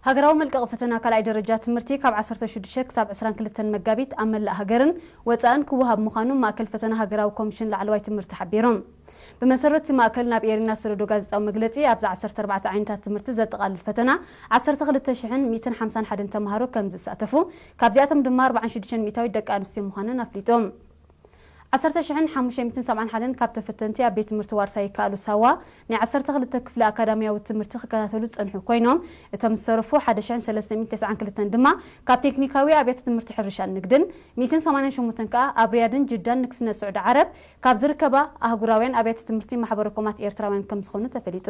ሃገራዊ መልቀቒ ፈተና ካልኣይ ደረጃ ትምህርቲ ካብ ዓሰርተ ሽዱሽተ ክሳብ ዕስራን ክልተን መጋቢት ኣብ መላእ ሃገርን ወጻእን ክወሃብ ምዃኑ ማእከል ፈተና ሃገራዊ ኮሚሽን ላዕለዋይ ትምህርቲ ሓቢሩ። ብመሰረት እቲ ማእከል ናብ ኤሪና ዝሰደዶ ጋዜጣዊ መግለጺ፣ ኣብዚ ዓሰርተ ኣርባዕተ ዓይነታት ትምህርቲ ዘጠቓልል ፈተና ዓሰርተ ክልተ ሽሕን ሚእትን ሓምሳን ሓደን ተምሃሮ ከም ዝሳተፉ፣ ካብዚኣቶም ድማ ኣርባዓን ሽዱሽተን ሚእታዊት ደቂ ኣንስትዮ ምዃነን ኣፍሊጡ። ዓሰርተ ሽሕን ሓሙሽተ ሚእትን ሰብዓን ሓደን ካብ ተፈተንቲ ኣብ ቤት ትምህርቲ ዋርሳይ ይከኣሉ ሳዋ ናይ ዓሰርተ ክልተ ክፍሊ ኣካዳሚያዊ ትምህርቲ ክከታተሉ ዝጸንሑ ኮይኖም፣ እቶም ዝተረፉ ሓደ ሽሕን ሰለስተ ሚእትን ተስዓን ክልተን ድማ ካብ ቴክኒካዊ ኣብያተ ትምህርቲ ሕርሻን ንግድን፣ ሚእትን ሰማንያን ሸሞንተን ከኣ ኣብ ሪያድን ጅዳን ንግስነት ስዑዲ ዓረብ ካብ ዝርከባ ኣህጉራውያን ኣብያተ ትምህርቲ ማሕበረ ኮማት ኤርትራውያን ከም ዝኾኑ ተፈሊጡ።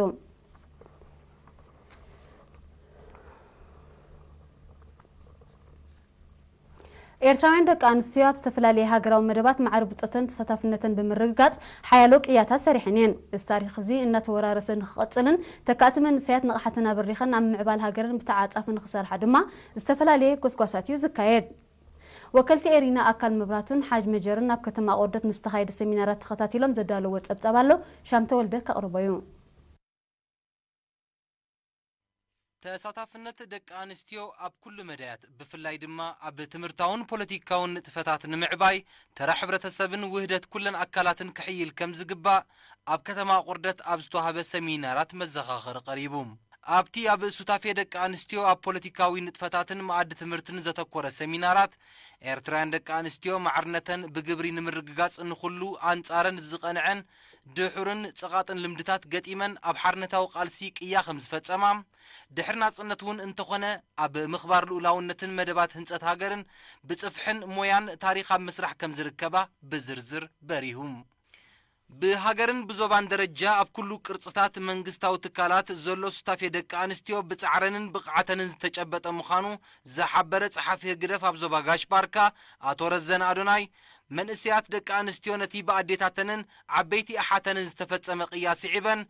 ኤርትራውያን ደቂ ኣንስትዮ ኣብ ዝተፈላለየ ሃገራዊ መደባት ማዕረ ብጾተን ተሳታፍነተን ብምርግጋጽ ሓያሎ ቅያታት ሰሪሐን እየን። እዚ ታሪኽ እዚ እናተወራረሰ ንኽቐጽልን ተካእቲ መንእሰያት ንቕሓተን ኣበሪኸን ኣብ ምዕባል ሃገረን ብተዓጻፊ ንኽሰርሓ ድማ ዝተፈላለየ ጎስጓሳት እዩ ዝካየድ። ወከልቲ ኤሪና ኣካል መብራቱን ሓጅ መጀርን ኣብ ከተማ ቆርደት ንዝተኻየደ ሰሚናራት ተኸታቲሎም ዘዳለዎ ጸብጻብ ኣሎ። ሻምተ ወልደ ከቕርቦ እዩ። ተሳታፍነት ደቂ ኣንስትዮ ኣብ ኩሉ መዳያት፣ ብፍላይ ድማ ኣብ ትምህርታውን ፖለቲካውን ንጥፈታት ንምዕባይ፣ ተራ ሕብረተሰብን ውህደት ኩለን ኣካላትን ክሕይል ከም ዝግባእ ኣብ ከተማ ቆርደት ኣብ ዝተዋህበ ሰሚናራት መዘኻኸሪ ቀሪቡ። ኣብቲ ኣብ ሱታፌ ደቂ ኣንስትዮ ኣብ ፖለቲካዊ ንጥፈታትን መኣዲ ትምህርትን ዘተኮረ ሰሚናራት፣ ኤርትራውያን ደቂ ኣንስትዮ ማዕርነተን ብግብሪ ንምርግጋጽ ንኹሉ ኣንጻረን ዝቐንዐን ድሑርን ጸቓጥን ልምድታት ገጢመን ኣብ ሓርነታዊ ቃልሲ ቅያ ከም ዝፈጸማ፣ ድሕሪ ናጽነት እውን እንተኾነ ኣብ ምኽባር ልኡላውነትን መደባት ህንጸት ሃገርን ብጽፍሕን ሞያን ታሪኽ ኣብ ምስራሕ ከም ዝርከባ ብዝርዝር በሪሁ። ብሃገርን ብዞባን ደረጃ ኣብ ኩሉ ቅርጽታት መንግስታዊ ትካላት ዘሎ ሱታፌ ደቂ ኣንስትዮ ብጻዕረንን ብቕዓተንን ዝተጨበጠ ምዃኑ ዝሓበረ ጸሓፊ ህግደፍ ኣብ ዞባ ጋሽ ባርካ ኣቶ ረዘን ኣዶናይ፣ መንእሰያት ደቂ ኣንስትዮ ነቲ ብኣዴታተንን ዓበይቲ ኣሓተንን ዝተፈጸመ ቅያ ስዒበን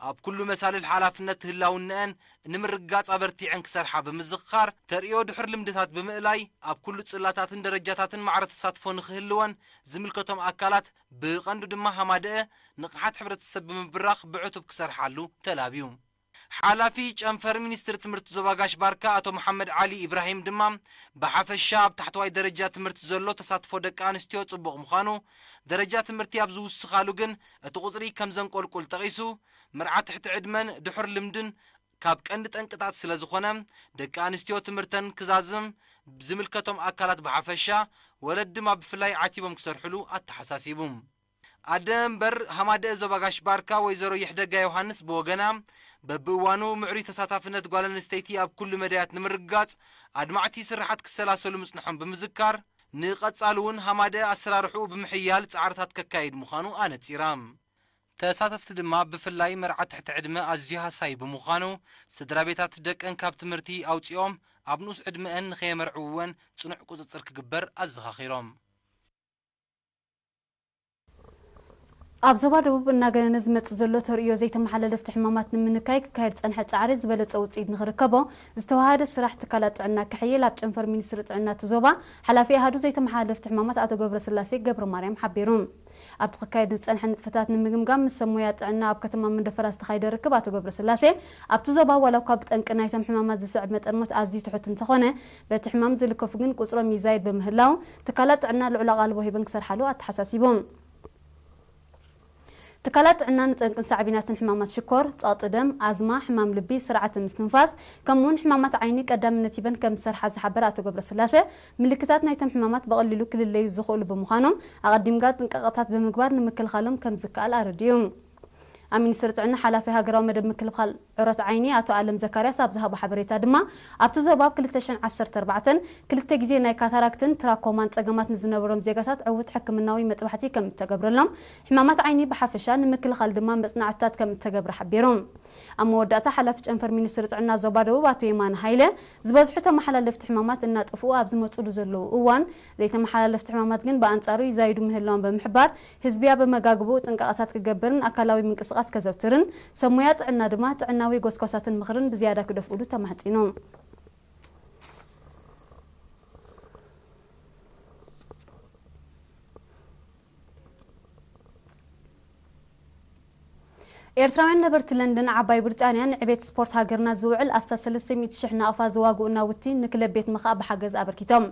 ኣብ ኩሉ መሳልል ሓላፍነት ህላውነአን ንምርግጋጽ ኣበርቲዐን ክሰርሓ ብምዝኽኻር፣ ተርእዮ ድሑር ልምድታት ብምእላይ ኣብ ኩሉ ጽላታትን ደረጃታትን ማዕረ ተሳትፎ ንኽህልወን ዝምልከቶም ኣካላት ብቐንዱ ድማ ሃማደአ ንቕሓት ሕብረተሰብ ብምብራኽ ብዕቱብ ክሰርሓሉ ተላብዩ። ሓላፊ ጨንፈር ሚኒስትሪ ትምህርቲ ዞባ ጋሽ ባርካ ኣቶ መሓመድ ዓሊ ኢብራሂም ድማ ብሓፈሻ ኣብ ታሕተዋይ ደረጃ ትምህርቲ ዘሎ ተሳትፎ ደቂ ኣንስትዮ ጽቡቕ ምዃኑ፣ ደረጃ ትምህርቲ ኣብ ዝውስኻሉ ግን እቲ ቁጽሪ ከም ዘንቆልቁል ጠቒሱ፣ መርዓ ትሕቲ ዕድመን ድሑር ልምድን ካብ ቀንዲ ጠንቅታት ስለ ዝኾነ፣ ደቂ ኣንስትዮ ትምህርተን ክዛዝም ዝምልከቶም ኣካላት ብሓፈሻ፣ ወለዲ ድማ ብፍላይ ዓቲቦም ክሰርሕሉ ኣተሓሳሲቡ። ኣደ መንበር ሃማደአ ዞባ ጋሽ ባርካ ወይዘሮ ይሕደጋ ዮሃንስ ብወገና፣ በብእዋኑ ምዕሩይ ተሳታፍነት ጓል ኣንስተይቲ ኣብ ኩሉ መዳያት ንምርግጋጽ ኣድማዕቲ ስራሓት ክሰላሰሉ ምጽንሖም ብምዝካር፣ ንቐጻሊ እውን ሃማደአ ኣሰራርሕኡ ብምሕያል ጻዕርታት ከካይድ ምዃኑ ኣነጺራ። ተሳተፍቲ ድማ ብፍላይ መርዓ ትሕቲ ዕድመ ኣዝዩ ሃሳዪ ብምዃኑ፣ ስድራ ቤታት ደቀን ካብ ትምህርቲ ኣውጺኦም ኣብ ንኡስ ዕድመአን ንኸየመርዕውወን ጽኑዕ ቁጽጽር ክግበር ኣዘኻኺሮም። ኣብ ዞባ ደቡብ እናገነነ ዝመጽእ ዘሎ ተርእዮ ዘይተመሓላለፍቲ ሕማማት ንምንካይ ክካየድ ዝጸንሐ ጻዕሪ ዝበለጸ ውጽኢት ንኽርከቦ ዝተወሃደ ስራሕ ትካላት ጥዕና ክሕይል ኣብ ጨንፈር ሚኒስትሪ ጥዕና እቲ ዞባ ሓላፊ ኣሃዱ ዘይተመሓላለፍቲ ሕማማት ኣቶ ገብረስላሴ ገብረማርያም ሓቢሩ። ኣብቲ ክካየድ ዝጸንሐ ንጥፈታት ንምግምጋም ምስ ሰብ ሞያ ጥዕና ኣብ ከተማ መንደፈራ ዝተኻየደ ርክብ ኣቶ ገብረስላሴ ኣብቲ ዞባ ዋላ እኳ ብጠንቂ ናይቶም ሕማማት ዝስዕብ መጠን ሞት ኣዝዩ ትሑት እንተኾነ በቲ ሕማም ዝልከፉ ግን ቁጽሮም ይዛይድ ብምህላው ትካላት ጥዕና ልዑል ኣቓልቦ ሂበን ክሰርሓሉ ኣተሓሳሲቦም። ትካላት ጥዕና ንጠንቅን ሳዕቤናትን ሕማማት ሽኮር፣ ጸቕጢ ደም፣ ኣዝማ፣ ሕማም ልቢ፣ ስርዓተ ምስትንፋስ፣ ከምኡውን ሕማማት ዓይኒ ቀዳምነት ሂበን ከም ዝሰርሓ ዝሓበረ ኣቶ ገብረስላሴ፣ ምልክታት ናይቶም ሕማማት ብቐሊሉ ክልለዩ ዝኽእሉ ብምዃኖም ኣቐዲምካ ጥንቃቐታት ብምግባር ንምክልኻሎም ከም ዝከኣል ኣረዲኡ። ኣብ ሚኒስትሪ ጥዕና ሓላፊ ሃገራዊ መደብ ምክልኻል ዑረት ዓይኒ ኣቶ ኣለም ዘካርያስ ኣብ ዝሃቦ ሓበሬታ ድማ ኣብቲ ዞባ ኣብ ክልተ ሽሕን ዓሰርተ ኣርባዕተን ክልተ ግዜ ናይ ካታራክትን ትራኮማን ጸገማት ንዝነበሮም ዜጋታት ዕዉት ሕክምናዊ መጥባሕቲ ከም እተገብረሎም፣ ሕማማት ዓይኒ ብሓፈሻ ንምክልኻል ድማ መጽናዕትታት ከም እተገብረ ሓቢሩ። ኣብ መወዳእታ ሓላፊ ጨንፈር ሚኒስትሪ ጥዕና ዞባ ደቡብ ኣቶ የማነ ሃይለ ዝበዝሑ ተመሓላለፍቲ ሕማማት እናጠፍኡ ኣብ ዝመፅሉ ዘለዉ እዋን ዘይተመሓላለፍቲ ሕማማት ግን ብኣንፃሩ ይዛይዱ ምህላዎም ብምሕባር ህዝቢ ኣብ ኣመጋግብኡ ጥንቃቐታት ክገብርን ኣካላዊ ምንቅስቓስ ከዘውትርን ሰብ ሞያ ጥዕና ድማ ጥዕናዊ ጎስጓሳትን ምኽርን ብዝያዳ ክደፍእሉ ተማሕፂኑ። ኤርትራውያን ነበርቲ ለንደን ዓባይ ብሪጣንያ ንዕቤት ስፖርት ሃገርና ዝውዕል ኣስታት ሰለስተ ሚእቲ ሽሕ ናቕፋ ዝዋግኡ ናውቲ ንክለብ ቤት ምኽኣ ብሓገዝ ኣበርኪቶም።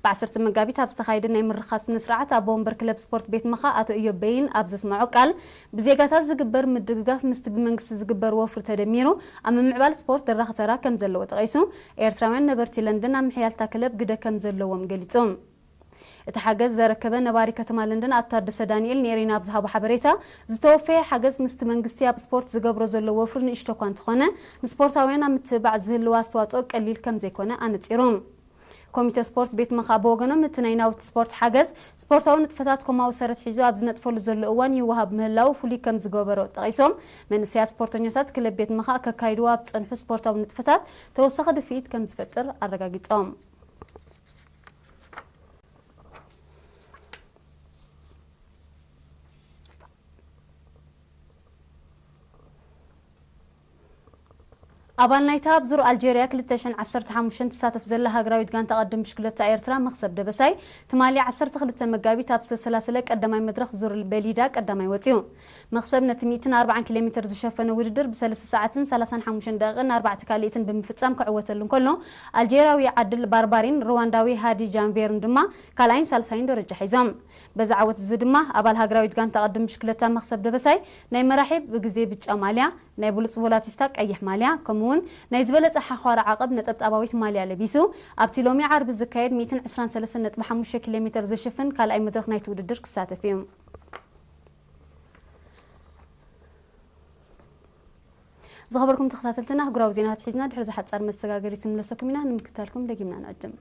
ብ10 መጋቢት ኣብ ዝተኻየደ ናይ ምርኻብ ስነ ስርዓት ኣቦ ወንበር ክለብ ስፖርት ቤት ምኽኣ ኣቶ ኢዮብ በይን ኣብ ዘስመዖ ቃል፣ ብዜጋታት ዝግበር ምድግጋፍ ምስቲ ብመንግስቲ ዝግበር ወፍሪ ተደሚሩ ኣብ ምምዕባል ስፖርት ደራኺ ተራ ከም ዘለዎ ጠቒሱ፣ ኤርትራውያን ነበርቲ ለንደን ኣብ ምሕያልታ ክለብ ግደ ከም ዘለዎም ገሊጹ። እቲ ሓገዝ ዘረከበ ነባሪ ከተማ ለንደን ኣቶ ታደሰ ዳንኤል ንኤሬና ኣብ ዝሃቦ ሓበሬታ፣ ዝተወፈየ ሓገዝ ምስቲ መንግስቲ ኣብ ስፖርት ዝገብሮ ዘሎ ወፍሪ ንእሽቶ እኳ እንተኾነ፣ ንስፖርታውያን ኣብ ምትብባዕ ዝህልዎ ኣስተዋፅኦ ቀሊል ከም ዘይኮነ ኣነፂሩ። ኮሚተ ስፖርት ቤት ምኽኣ ብወገኖም፣ እቲ ናይ ናውቲ ስፖርት ሓገዝ ስፖርታዊ ንጥፈታት ኮማዊ ሰረት ሒዙ ኣብ ዝነጥፈሉ ዘሎ እዋን ይወሃብ ምህላው ፍሉይ ከም ዝገበሮ ጠቒሶም፣ መንእሰያት ስፖርተኛታት ክለብ ቤት ምኽኣ ከካይድዎ ኣብ ዝጸንሑ ስፖርታዊ ንጥፈታት ተወሳኺ ድፍኢት ከም ዝፈጥር ኣረጋጊጾም። ኣባል ናይታ ኣብ ዙር ኣልጀርያ ክልተ ሽሕን ዓሰርተ ሓሙሽተን ትሳተፍ ዘላ ሃገራዊት ጋንታ ቅድድም ብሽክለታ ኤርትራ መኽሰብ ደበሳይ፣ ትማሊ ዓሰርተ ክልተ መጋቢት ኣብ ዝተሰላሰለ ቀዳማይ መድረኽ ዙር በሊዳ ቀዳማይ ወጺኡ። መኽሰብ ነቲ ሚእትን ኣርባዓን ኪሎ ሜትር ዝሸፈነ ውድድር ብሰለስተ ሰዓትን ሰላሳን ሓሙሽተን ደቂቕን ኣርባዕተ ካልኢትን ብምፍጻም ክዕወተሉ እንከሎ፣ ኣልጀርያዊ ዓድል ባርባሪን ሩዋንዳዊ ሃዲ ጃንቬርን ድማ ካልኣይን ሳልሳይን ደረጃ ሒዞም። በዚ ዓወት እዚ ድማ ኣባል ሃገራዊት ጋንታ ቅድድም ብሽክለታ መኽሰብ ደበሳይ ናይ መራሒ ብግዜ ብጫ ማልያ፣ ናይ ብሉጽ ቮላቲስታ ቀይሕ ማልያ፣ ከምኡ'ውን ናይ ዝበለጸ ሓዃሪ ዓቐብ ነጠብጣባዊት ማልያ ለቢሱ፣ ኣብቲ ሎሚ ዓርቢ ዝካየድ ሚእትን ዕስራን ሰለስተን ነጥቢ ሓሙሽተ ኪሎ ሜትር ዝሽፍን ካልኣይ መድረኽ ናይቲ ውድድር ክሳተፍ እዩ። ዝኸበርኩም ተኸታተልትና፣ ኣህጉራዊ ዜናታት ሒዝና ድሕሪ ዝሓጻር መሰጋገሪ ትምለሰኩም ኢና። ንምክትታልኩም ደጊምና ንዕድም።